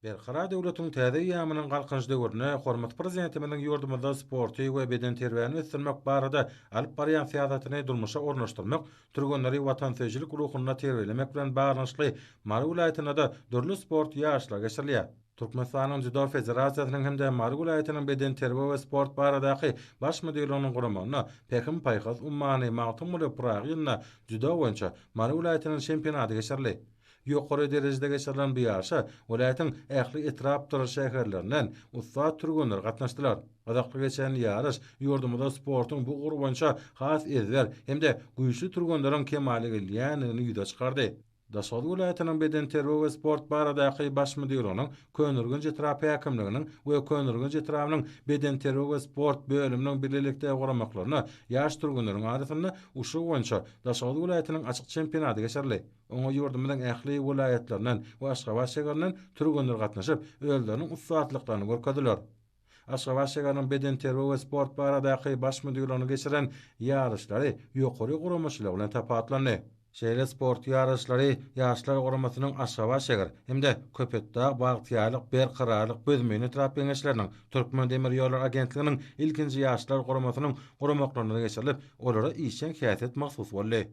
Berkarar döwletiň täze eýýamynyň Galkynyş döwründe hormatly Prezidentimiziň ýurdumyzda sporty we bedenterbiýäni ösdürmek barada alyp barýan syýasatyny durmuşa ornaşdyrmak, türgenleri watansöýüjilik ruhunda terbiýelemek bilen baglanyşykly Mary welaýatynda-da dürli sport ýaryşlary geçirilýär. Türkmenistanyň Dzýudo federasiýasynyň hem-de Mary welaýatynyň bedenterbiýe we sport baradaky Baş müdirliginiň guramagynda Pähim-paýhas ummany Magtymguly Pyragy ýylynda dzýudo boýunça Mary welaýatynyň çempionaty geçirildi. Ýokary derejede geçirilen bu ýaryşa welaýatyň ähli etrapdyr şäherlerinden ussat türgenler gatnaşdylar. Gyzykly geçen ýaryş ýurdumyzda sportuň bu ugry boýunça has ezber hem-de güýçli türgenleriň kemala gelýändigini ýüze çykardy. Daşoguz welaýatynyň bedenterbiýe we sport baradaky Baş müdirliginiň, Köneürgenç etrap häkimliginiň we Köneürgenç etrabynyň bedenterbiýe we sport bölüminiň bilelikde guramaklarynda ýaş türgenleriň arasynda uşu boýunça Daşoguz welaýatynyň açyk çempionaty geçirildi. Oňa ýurdumyzyň ähli welaýatlaryndan we Aşgabat şäherinden türgenler gatnaşyp, özleriniň ussatlyklaryny görkezdiler. Aşgabat şäheriniň bedenterbiýe we sport baradaky Baş müdirliginiň geçiren ýaryşlary ýokary guramaçylygy bilen tapawutlandy. Şeýle sport ýaryşlary Ýaşlar guramasynyň Aşgabat şäher hem-de Köpetdag, Bagtyýarlyk, Berkararlyk, Büzmeýin etrap Geňeşleriniň, Türkmendemirýollary agentliginiň ilkinji Ýaşlar guramasynyň guramaklarynda geçirilip, olara işjeň häsiýet mahsus boldy.